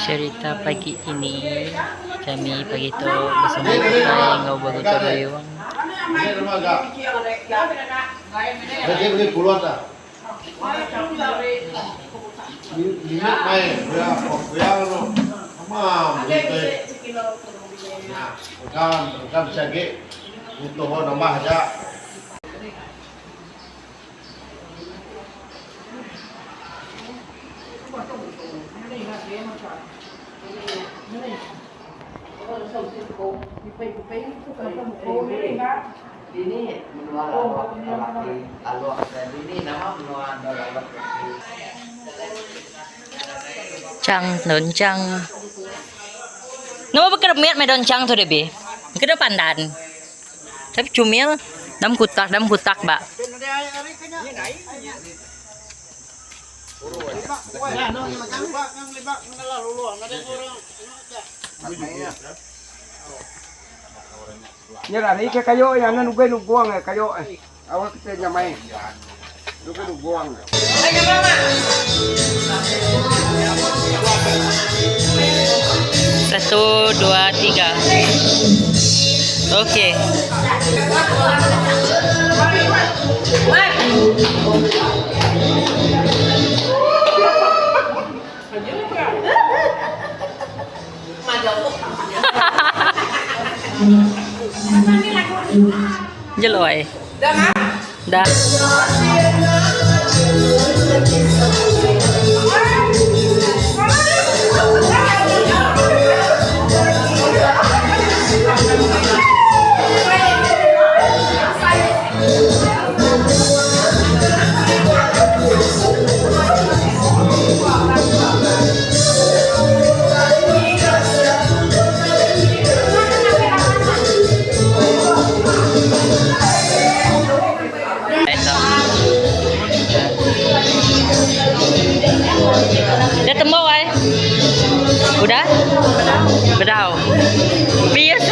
Cerita pagi ini kami pagi tu besembi utai enggau begotong royong. Chang daun chang. Nama bekeremit meh daun chang tu deh bi. Engka deh pandan. Tapi cumil dalam kutak dalam kutak ba. Nya rari ke kayu nya anu nugui nugung eh kayu eh awak kita nyamai nugui nugung. Satu, dua, tiga. Okey. Jeloi. Dah. Dah tembu ai. Udah? Bedau. Bias.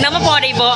Nama po ada ibu?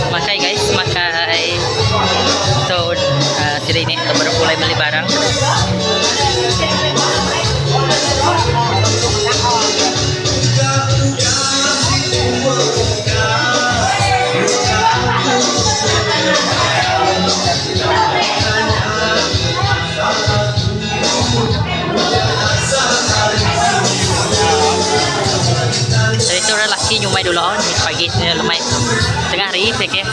Makai guys, makai. Tu uh, sida ini tu baru pulai beli barang. Tadi tu orang lelaki nyumai dulu pagi lemai tengah hari okay.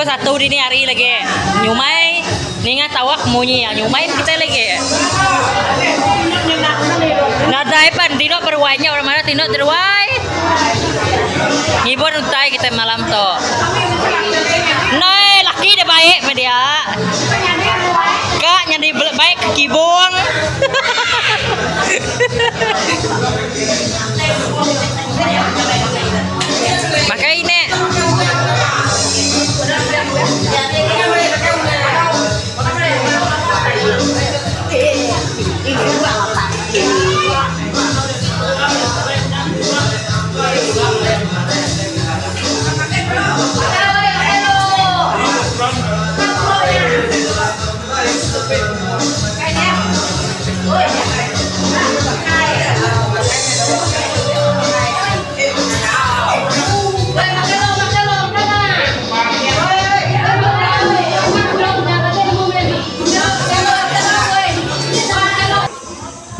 Pukul satu dini hari lagi. Nyumai ninga tawak munyi ya nyumai kita lagi. Nadai pan tinduk beruai nya orang madah tinduk teruai. Ngibun utai kita malam tu. Nai laki dia baik meh dia. Ka nyadi baik ke kibung. Makai ne.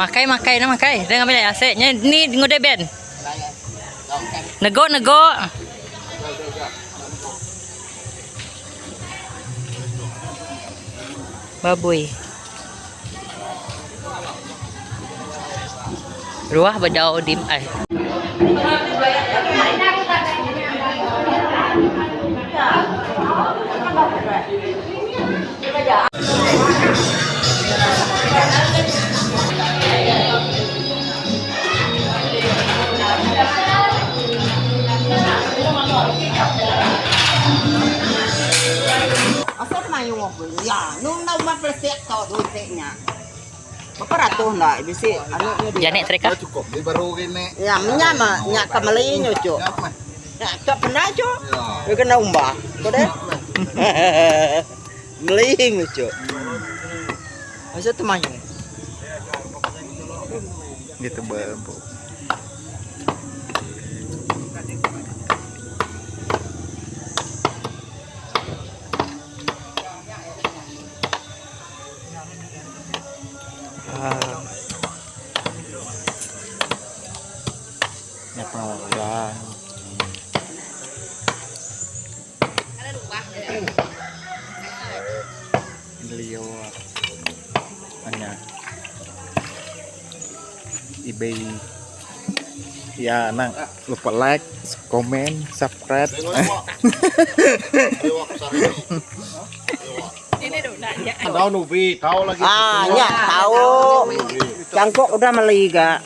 Makai makai nah makai. Dia ngambil asyik. Nya ni ngudai ben. Nego nego. Babui. Ruah bedau dim ai. Asal mayuh ya nu enda ubat plastik tu duit nya. Berapa ratus enda bisi anu nya dia. Janik terika. Ya nya mah nya ke meli nya cuk. Nya ke penda cuk. Dia kena umbah. Ko deh. Meli nya cuk. Asal tu mayuh. Gitu bempu. Nya pengeluaran. Liur. Anya. eBay. Ya, nang lupa like, komen, subscribe. Ah, nya tau. Cangkok udah meli ga.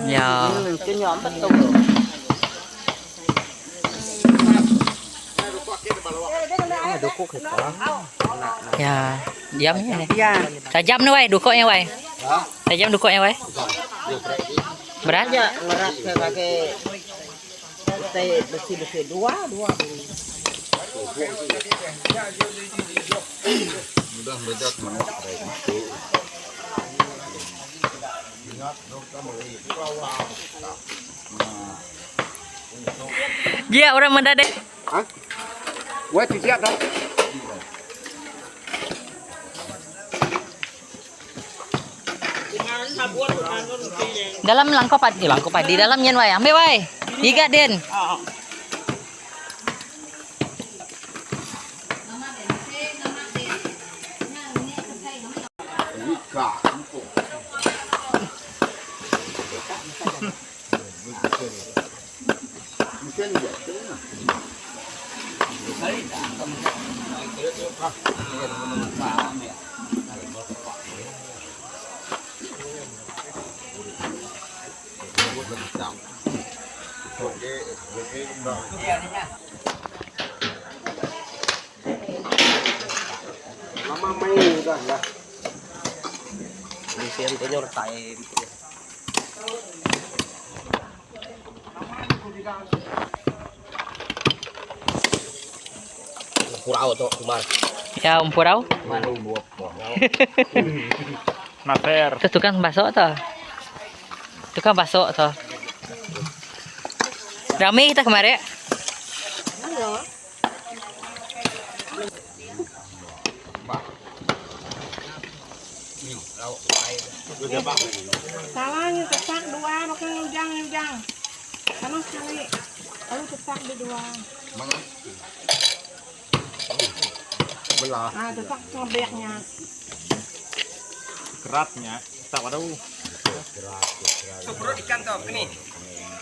Ya. Ya, diam nya. Ya. Tajam ni wai, dukok nya wai. Tajam dukok nya wai. Berat? Ya, ngerat ke pakai utai besi-besi dua dua. Dia orang meda deh. Ha? Wai ti siap dah. Dalam langkau padi, langkau padi dalam nyen wai. Ambil wai. Giga den. Lama main udah lah. Ya umpurau. Naser. Tu tukang basok tu. Tukang basok tu. Rami kita kemarin. Salah nya tetak dua baka ujang ujang. Sama sekali. Lalu tetak di dua. Belah. Ha tetak ngebek nya. Keratnya tak baru.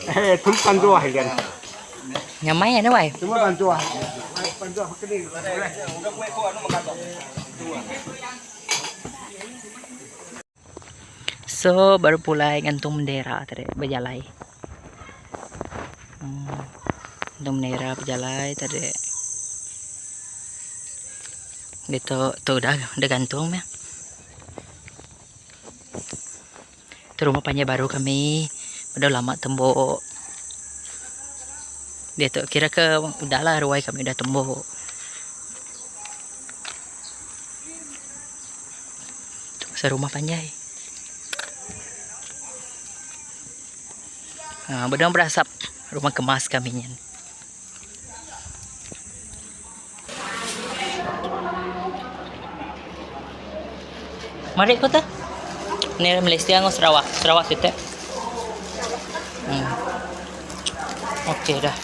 Eh, tu pantuah ikan. Nyamai nya wai. Semua pantuah. Pantuah kini. So baru pulai ngantung bendera tadi bejalai. Hmm. Ngantung bendera bejalai tadi. Ditu tu udah udah gantung meh. Tu rumah panjai baru kami udah lama tembu. Diatu kira ke udah lah ruai kami udah tembu. Tu pasal rumah panjai. Ha, bedong berasap rumah kemas kami nyin. Mari ko ta. Ni Malaysia ngau Sarawak. Sarawak kita. Okey dah.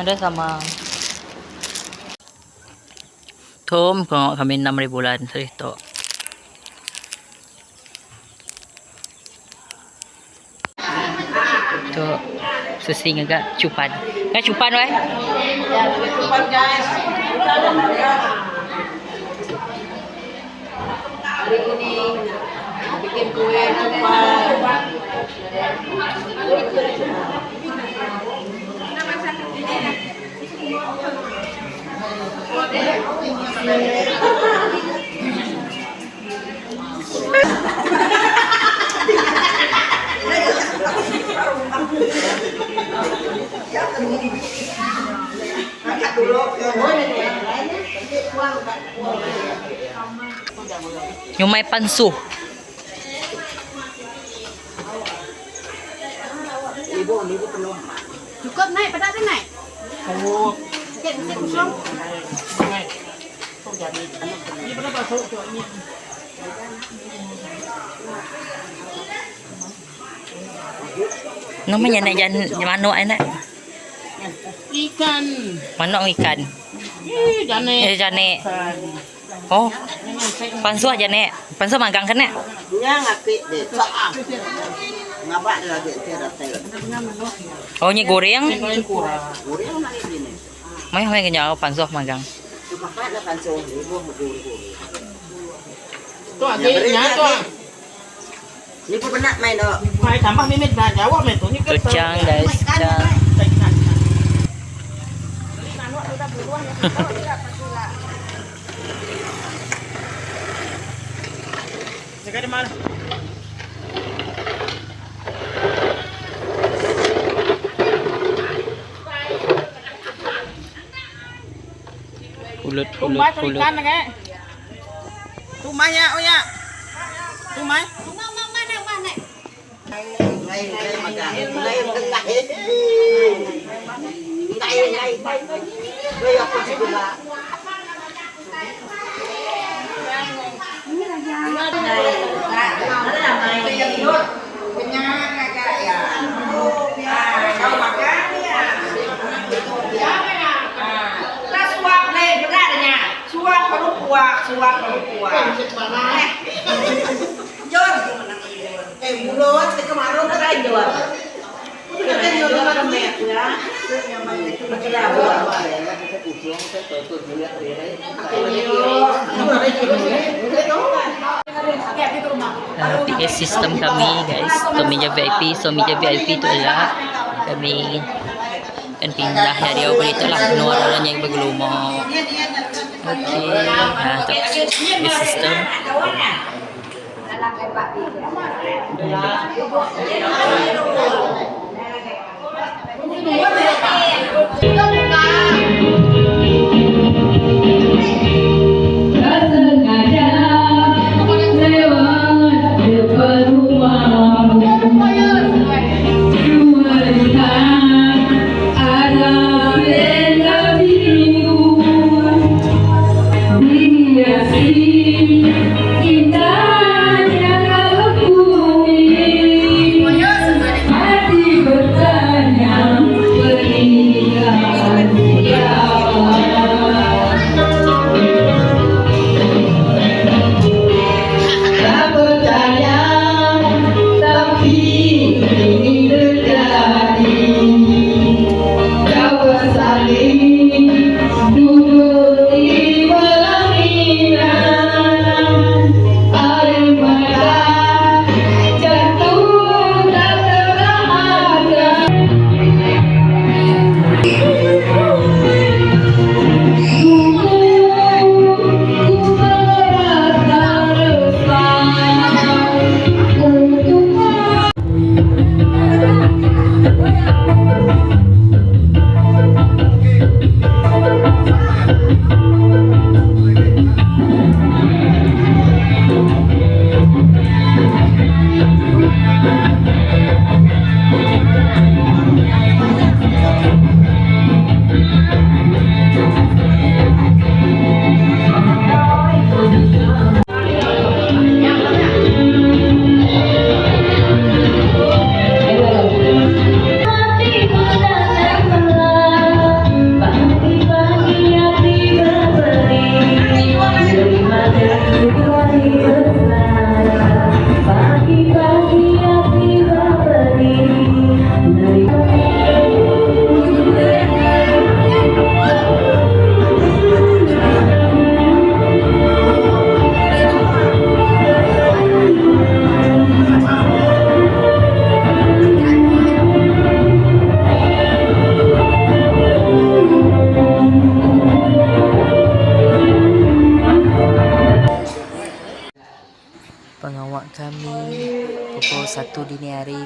Ada sama. Tom ko kami 6 hari bulan sehari tu. Tu sesi ngaga chupan. Ngaga chupan weh. Chupan guys. Hari ini bikin kue cupan. Nyumai pansuh. Cukup naik pada tu naik. Cukup. Sikit sikit kosong. Nama nya nak jan manuk ai nak. Ikan. Manuk ikan. Ih, jane. Eh jane. Oh. Pansuh jane. Pansuh magang kena. Nya ngaki de. Ngabak lagi tiada tel. Oh nya goreng. Goreng lagi gini. Mai mai kenyau pansuh magang. Makan lah pansuh ibu goreng. Tu agi nya tu. Ni pun benak main dok. Mai tambah mimit dah jawab mai tu ni Tu cang guys, cang. Jaga di mana? Pulut pulut Tumbai pulut. ikan lagi. Tumai ya, oh ya. Tumai. Ngai ngai magang. Ngai ngai. Ngai ngai. Ngai aku juga. Eh mulut kemarin kan jual. PA system kami guys. Tu meja VIP, so meja VIP tu adalah kami kan pindah dari awal itu lah keluar orang yang bergelumur. Okey, ha tu PA system.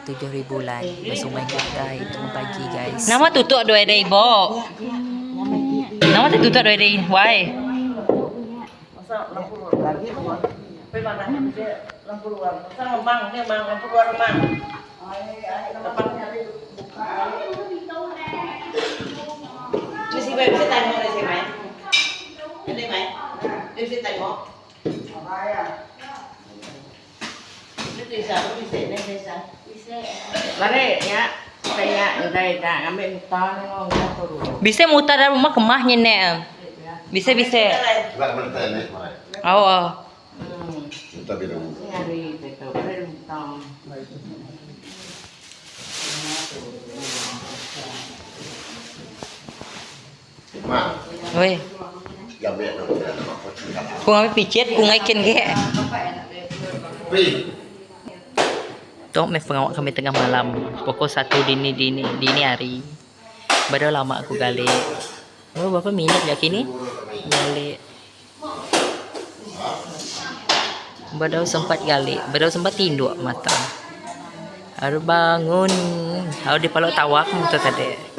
tujuh hari bulan besumai kitai tumu pagi guys. Nama tutuk dua deh ibo. Nama tu tutuk dua deh wai. Bisi mutar dalam rumah kemah nya nek. Bisi bisi. Au au. Oi. Ku ngambi picit ku ngai kin ge. Tu meh pengawa kami tengah malam pukul satu dini dini dini hari. Baru lama aku galik. Oh berapa minit ja kini galik. Bedau sempat galik, bedau sempat tinduk mata. Baru bangun, baru dipaluk tawak mung tu tadi.